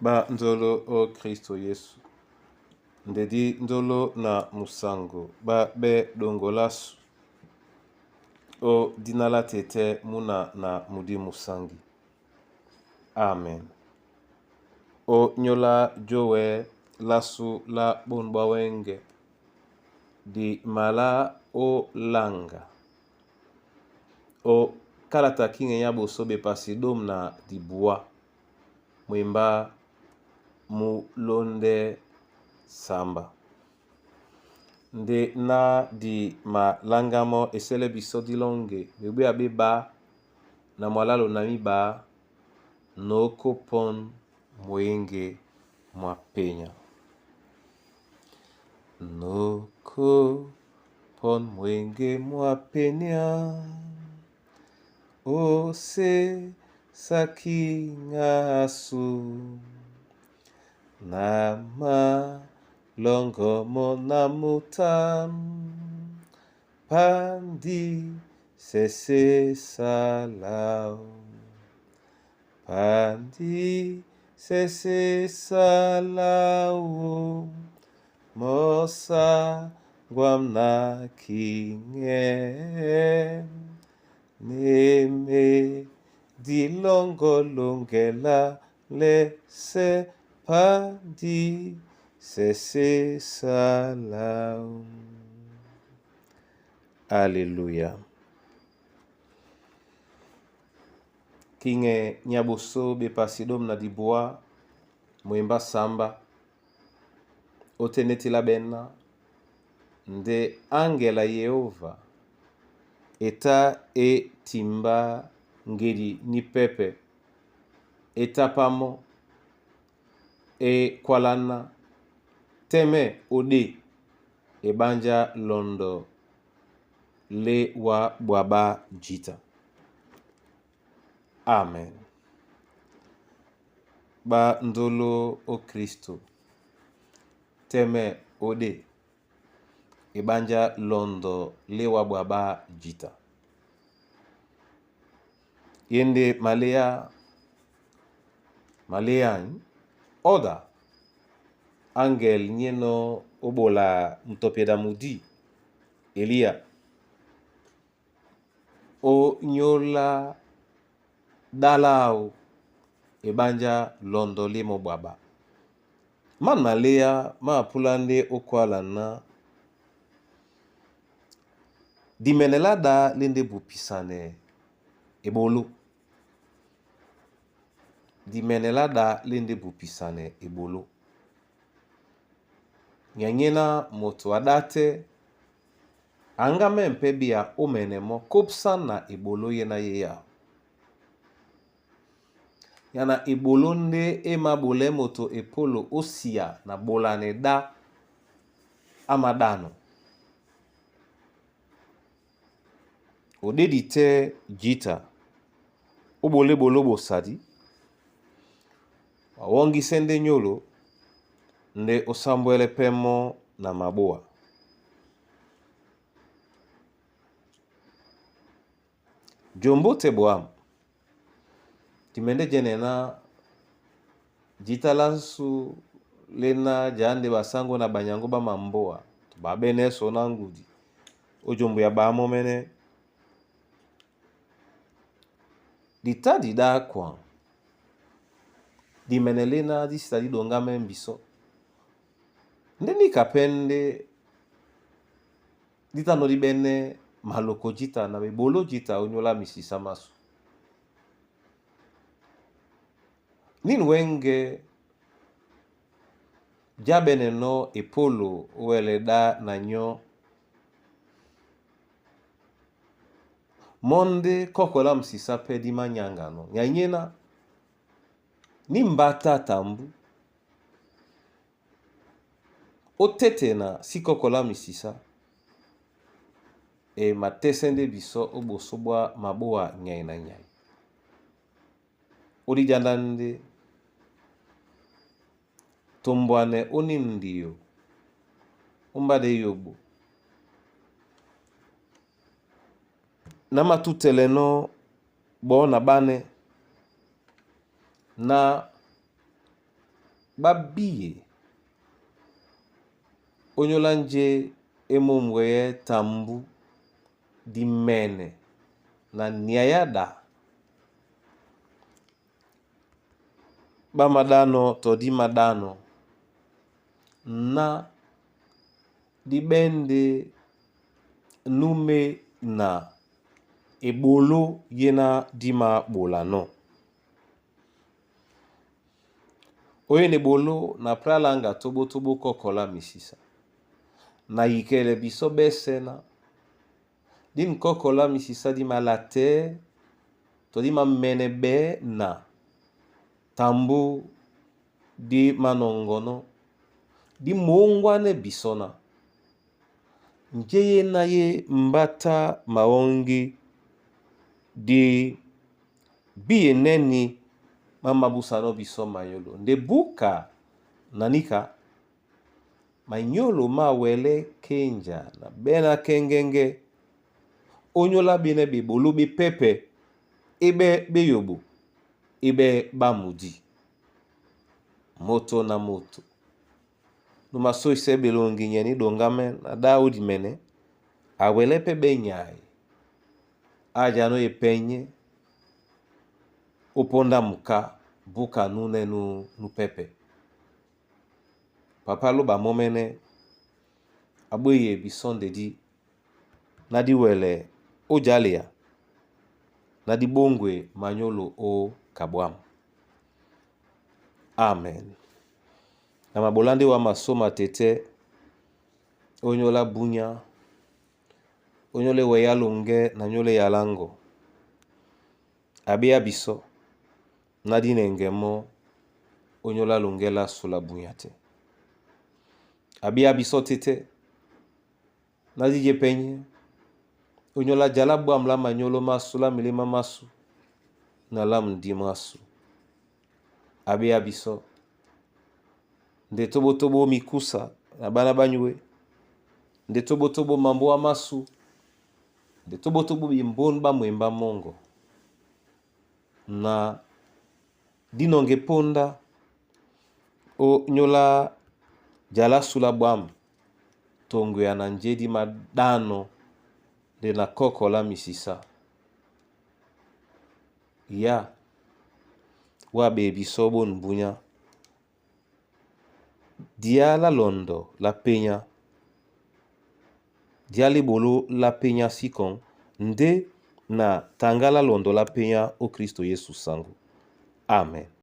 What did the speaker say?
Ba nzolo o Kristo Yesu, ndedi nzolo na musango ba be dongolasu o dina la tete muna na mudi musangi. Amen. O nyola jowe lasu la bon bwa wenge di mala o langa o kalata kinge nya boso bepasi dôme na dibuwa mwemba mulonde samba. Nde na di malangamo esele biso dilonge mebwe ya beba na mwalalo na miba noko pon mwenge mwa penya. Noko pon mwenge mwa penya ose sakingasu na malongo mona mutan pandi sese salao pandi sese salao mosa ngwam na kinge neme dilongo longela lese pandi sese salao. Alléluia. Kinge nyaboso bepasidom na dibwa mwemba samba otenetila bena nde angela Yehova eta etimba ngedi ni pepe etapamo ekwalana teme ode ebanja londo le wa bwaba jita. Amen. Ba ndolo o Kristo teme ode ebanja londo le wa bwaba jita. Yende malea malea oda angel nyeno obola mtopieda mudi Elia o nyola dalao ebanja londo le mobwaba. Man malea ma pula nde okwala na dimenela da lende bupisane ebolo. Dimenela da lende bupisane ebolo. Nyanyena moto adate anga me mpe bia omene mo kopsa na ebolo ye na ye ya. Yana ebolo nde emabole moto epolo osia na bolane da amadano. Odedi te jita obole bolo bosadi wawongise nde nyolo nde osambwele pemo na maboa. Jombo te boamu dimende jenena jita lasu lena jande basango na banyango ba mamboa babene so na ngudi ojombo ya bamo mene dita dida kwa dimene lena disita didonga me mbiso nde nikapende ditano dibene maloko jita na bebolo jita onyola misisa masu. Nini wenge jabene no epolo owele da na nyo monde kokola msisa pe di manyangano nyanyena ni mbata tambu otete na si kokola misisa e matese nde biso oboso bwa maboa nyai na nyai. Odijanda nde tombwane oni ndio ombade yobo na matuteleno bo na bane na Ɓá bíye ónyólá njé e mōmbwɛyɛ́ tambú dimɛnɛ na nyay á ɗá ɓá maɗánɔ́ tɔ dí maɗánɔ́ ná dí ɓɛ́n ndé númé na eɓoló yéná dí māɓolanɔ́. Óyéna eɓoló na prálanga tóɓótóɓó kɔ́kɔ lá misísá. Na yikɛlɛ bisɔ́ ɓɛ́sɛ̄ ná dîn kɔ́kɔ lá misisá dí malatɛɛ́ tɔ dí mamɛnɛbɛɛ́ na tambú dí manɔŋgɔnɔ́, dí mǒŋgwánɛ́ bisɔ́ ná njé yéná yé mbatá mawɔ́ŋgí dí bíyenɛ́nī má mabúsanɔ́ bisɔ́ manyólo, ndé búka na níka, manyólo máwɛlɛ́ kénja na ɓɛ́ na kɛ́ŋgɛ́ŋgɛ́ ónyólá ɓénɛ́ ɓeɓoló ɓé pɛ́pɛ̄ é ɓɛ́ ɓé yoɓo é ɓɛ́ ɓá mudí. Moto na moto nu masóisɛ́ ɓeloŋgi nyɛ ní ɗoŋgámɛ́ na ɗá ó dimɛnɛ, a wɛlɛ́ pɛ́ ɓɛ́ nyay á janɔ́ epɛnyɛ́ ó póndá muká búka núnɛ́ nú pɛ́pɛ̄. Papá lóɓa mɔ́mɛ́nɛ́ a ɓwéye bisɔ́ ndedí ná dí wɛlɛ ó jálea ná dí ɓóŋgwe manyólo ó kaɓwam. Amen. Na maɓolá ndé wǎ masó matetɛ́ ónyólá búnyá, ónyólá ewɛyá loŋgɛ́ na nyóla eyalá áŋgɔ. A ɓéá bisɔ́ ná dí nɛŋgɛ mɔ́ ónyólá loŋgɛ́ lásu lá búnyá tɛ́. A ɓéá bisɔ́ tetɛ́ ná dí jepɛnyɛ́ ónyólá jalá ɓwǎm̀ lá manyólo másu lá milémá mású na lá mudí mwásù. A ɓéá bisɔ́ nde tóɓótóɓó mikúsa na ɓána ɓá nyué, nde tóɓótóɓó mambóa másu, nde tóɓótóɓó ɓembón ɓá mwembá mɔ́ŋgɔ na dí nɔŋge póndá ónyólá jalá sú lá ɓwǎm̀ toŋgoya na njé dí maɗánɔ́ nde na kɔ́kɔ lá misisá. Yá wá ɓee bisɔ́ bôn búnyá, diá lá lɔndɔ lá pényá, diá lá eɓoló lá pényá sí kɔŋ, ndé na taŋgá lá lɔndɔ lá pényá ó Klísto Yésu saŋgó. Amen.